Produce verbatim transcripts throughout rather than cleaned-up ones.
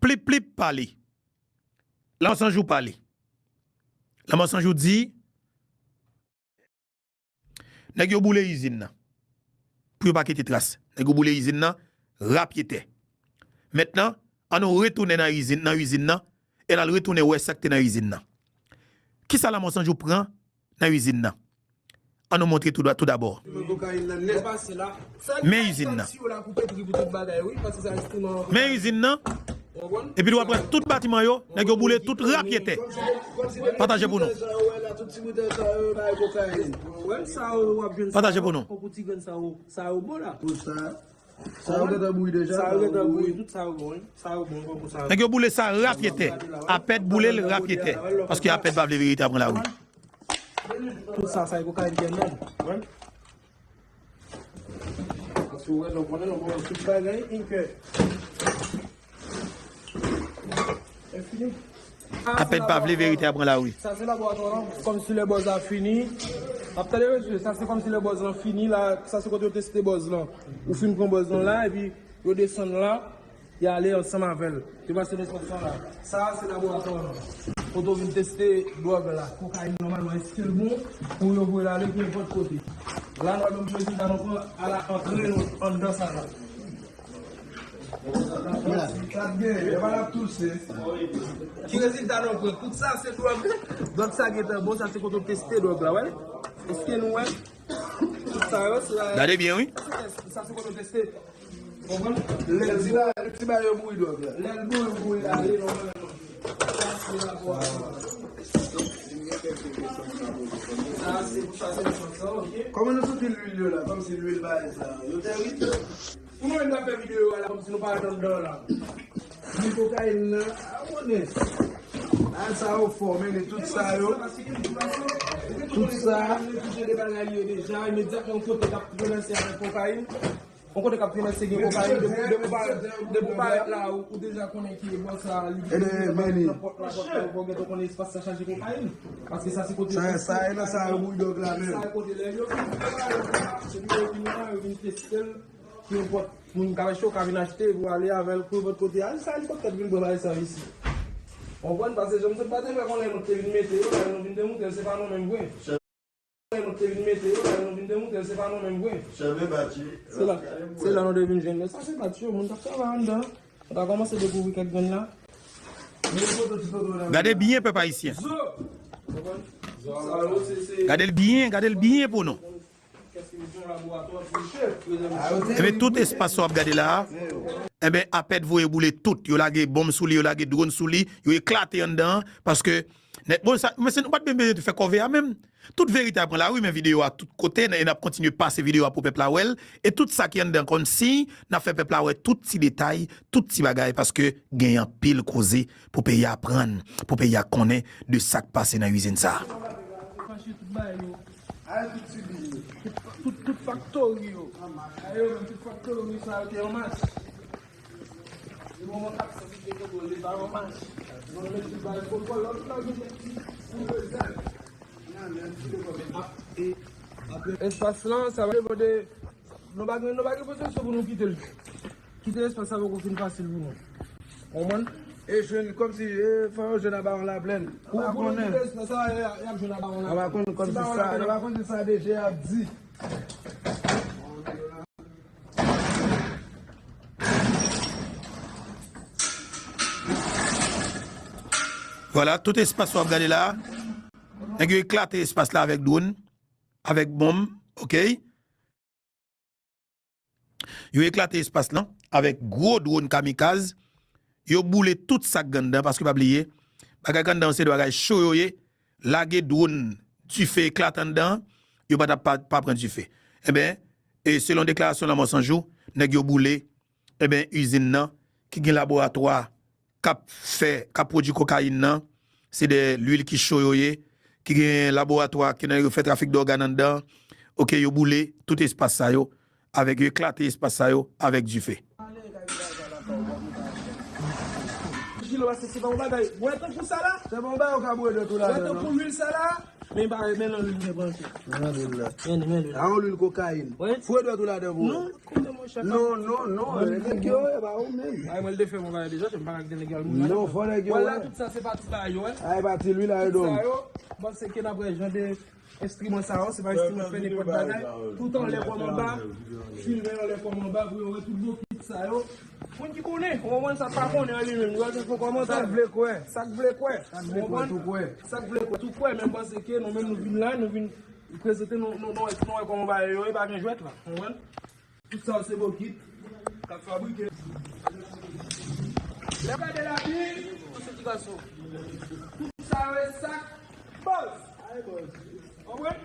Plip Plip pale. Lanmò San Jou pale. Lanmò San Jou di, nèg yo boule izin nan. Pou yo pa kite tras. Nèg yo boule izin nan, rapyetè. Mentnan, ann nou retounen nan izin, nan izin nan, e n al retounen wè sa k te nan izin nan. Kisa Lanmò San Jou pran nan izin nan? Ann nou montre tou, tou dabò. Men izin nan. Men izin nan. Epi w ap wè tout batiman yo, nèg yo boule tout rapyetè. Pataje pou nou. Pataje pou nou. Sa yo gentan bouyi deja. Sa yo gentan bouyi, tout sa yo bon, wi. Sa yo bon, bon pou sa yo. Nèg yo boule sa rapyetè. Apèd boule l rapyetè. Paske Apèd pa vle verite a pran lari. Tout sa, sa e kokayin ki anndan l. Paske ou wè, nou konnen, nou konnen tout bagay, enke. Apèd pa vle verite a pran lari. Sa se laboratwa lan, kòmsi lè bòz la fini. Ap tande mesye, sa se kòmsi lè bòz lan fini la, sa se kote yo teste bòz lan. Ou fin pran bòz lan la, epi yo desann la, y ale ansanm avè l. Yo pase nan espas lan la. Sa se laboratwa lan. Kote yo vin teste dwòg la. Kokayin nòmalman èske l bon pou yo voye l ale pou nenpòt kote. La nou ap jwenn rezilta nou pran a la antre nou anndan sa la. Sa gen, e pa n ap touse. Ki rezilta nou pran? Tout sa se dwòg. Dwòg sa gentan bon, sa se kote yo teste dwòg la, wè. Èske nou wè? Tout sa yo, se la. Gade byen, wi. Sa se kote yo teste. Konprann? Lè ti ba, lè ti ba yo bouyi dwòg la. Lè l bouyi, bouyi la, ale nòmalman. Sa se laboratwa. Sa se pou chase nan sant sa, ok. Kòman nou santi lwil yo la? Kòmsi lwil bagay sa yo te wi. Pou nou menm n ap fè videyo a la, kòmsi nou pa ret anndan la. Men kokayin nan, a konnen. A sa yo fò, men tout sa yo. Tout sa. Touche de bagay yo deja, imedyatman yon kote k ap komanse avèk kokayin. Yon kote k ap komanse gen kokayin, depi, depi w pa, depi w pa ret la, ou, ou deja konnen ki bò sa, li gen nan pòt la, pòt la, ou gentan konnen espas sa chaje kokayin. Paske sa se kote. Sa, sa e nan sa yo bouyi dwòg la menm. Sa e kote lè yo vin, se pou yo vin la, yo vin teste l. Pou nenpòt moun ka achte, ou ka vin achte, pou ale avè l, pou nenpòt kote. A, sa elikoptè k vin pran bagay sa yo isi. Konprann? Paske jan m sot pa te fè konnen nou te vin mete yo, lè nou vin demonte l, se pa nou menm vre. Lè nou te vin mete yo, lè nou vin demonte l, se pa nou menm vre. Chève bati. Se la, se la nou te vin jwenn yo. Sa se bati yo, moun t ap travay anndan. Nou ta kòmanse dekouvri kèk grenn la. Gade byen, pèp ayisyen. Zo! Konprann? Sa yo, se, se. Gade l byen, gade l byen pou nou. Enben, tout espas sa w ap gade la a, enben, Apèd voye boule tout. Yo lage bonm sou li, yo lage dwòn sou li, yo eklate anndan an, paske, nèt, bon, sa, mesye, nou pa t menm bezwen fè kòve a menm. Tout verite a pran lari, men videyo a tout kote, e n ap kontinye pase videyo a pou pèp la wè l. E tout sa ki anndan kòmsi, n ap fè pèp la wè tout ti detay, tout ti bagay, paske gen anpil koze pou peyi a aprann, pou peyi a konnen de sa k pase nan izin sa a. Tout, tout, tout faktori yo. Ayo menm tout faktori sa yo te an mach. Li bon mwen kat san ki te kontwole pa an mach. Mwen met tout bagay kontwòl lòt la gen ti pou bezwen. Espas lan sa va devan de nou pa gen nou pa gen pwoteksyon pou nou kite l. Kite espas sa poko fin fasil pou nou. Konprann? E jwenn kòmsi e fò yo jwenn aba yon laplèn. Ou pa konnen. Kite espas sa y ap jwenn aba yon laplèn. Ou pa konnen kòmsi sa, ou pa konnen sa deje ap di. Vwala, tout espas w ap gade la, nèg yo eklate espas la avèk dwòn, avèk bonm, oke? Yo eklate espas lan avèk gwo dwòn kamikaz. Yo boule tout sa k gen anndan, paske pa bliye, bagay k anndan yo se de bagay cho yo ye. Lage dwòn dife eklate anndan, yo pa t ap pa, pa pran dife. Enben, e selon deklarasyon Lanmò San Jou, nèg yo boule, enben, izin nan, ki gen laboratwa k ap fè, k ap pwodui kokayin nan, se de lwil ki cho yo ye, ki gen laboratwa, ki nan yo fè trafik dògàn anndan. Oke, yo boule tout espas sa yo, avèk yo eklate espas sa yo avèk dife. Jilo, paske se pa yon bagay. Wè tankou sa la? Se pa yon bagay ou ka bwè dèt ou ladan, non. Wè tankou lwil sa la? Men ba, men nan lwil mwen panse. Nan lwil la. Men, men lwil. A yon lwil kokayin. Wi. Foure dwèt ou ladan pou wè. Non, kote monchè. Non, non, non. Nèg yo, e pa ou menm. Ay, mwen, l te fè mwen bagay deja, m pa ka kite nèg yo al moun. Non, fò nèg yo Wè la, wè. Tout sa, se pati ba yo, wè. Ay, pati lwil la, yo Tout sa don. Yo, m panse ke n ap wè jan de enstriman sa yo, se pa enstriman fè nenpòt bagay. Tout anlè kòm anba, filme anlè kòm anba pou yo wè tout bokit sa yo. Moun ki konnen, ou konprann sa pa konnen an li menm, yo al fè kòmantè. Sa k vle kwè. Sa k vle kwè. Sa k vle kwè tou kwè. Sa k vle kwè tou kwè, men m panse ke nou menm nou vin la, nou vin prezante nou, nou, nou, nou wè kòman bagay yo ye, pa gen jwèt la. Ou konprann? Tout sa yo se bokit k ap fabrike. Lè w gade lavi, yon soti gason. Tout sa yo e sak bòz. Konprann?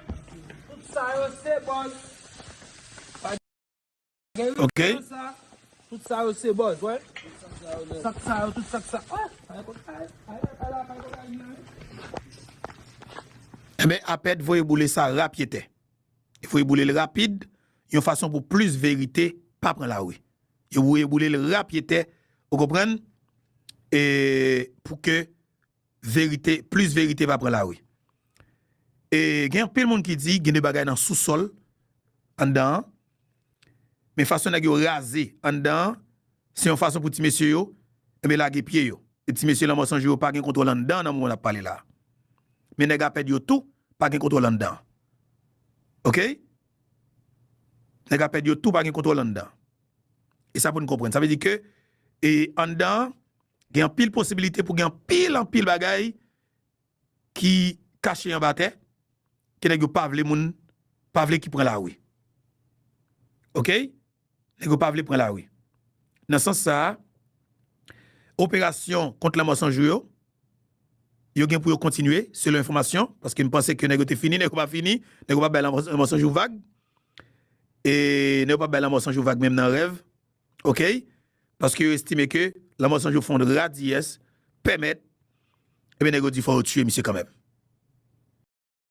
Tout sa yo se bòz. Ok. Tout sa yo se bòz, wè. Sak sa yo, tout sak sa. Ah, ay, ay, ay, ay, ay, ay, ay, ay. Enben, Apèd voye boule sa rapyetè. Li voye boule l rapid, yon fason pou plis verite pa pran lari. Yo voye boule l rapyetè, ou konprann? E pou ke verite, plis verite pa pran lari. E gen anpil moun ki di gen de bagay nan sousòl anndan an, men fason nèg yo raze anndan an, se yon fason pou ti mesye yo, enben lage pye yo. E ti mesye Lanmò San Jou yo pa gen kontwòl anndan an nan moman n ap pale la. Men nèg Apèd yo tou pa gen kontwòl anndan an. Ok? Nèg Apèd yo tou pa gen kontwòl anndan an. E sa pou n konprann. Sa vle di ke e anndan an, gen anpil posibilite pou gen anpil, anpil bagay ki kache anba tè, ke nèg yo pa vle moun, pa vle ki pran lari. Ok? Nèg yo pa vle pran lari. Nan sans sa a, operasyon kont Lanmò San Jou yo, yo gen pou yo kontinye, selon enfòmasyon, paske m panse ke nèg yo te fini, nèg yo pa fini, nèg yo pa bay Lanmò San Jou vag. E nèg yo pa bay Lanmò San Jou vag menm nan rèv. Ok? Paske yo estime ke Lanmò San Jou fè yon radiyès, pèmèt, ebyen nèg yo di fò yo tiye misye kanmenm.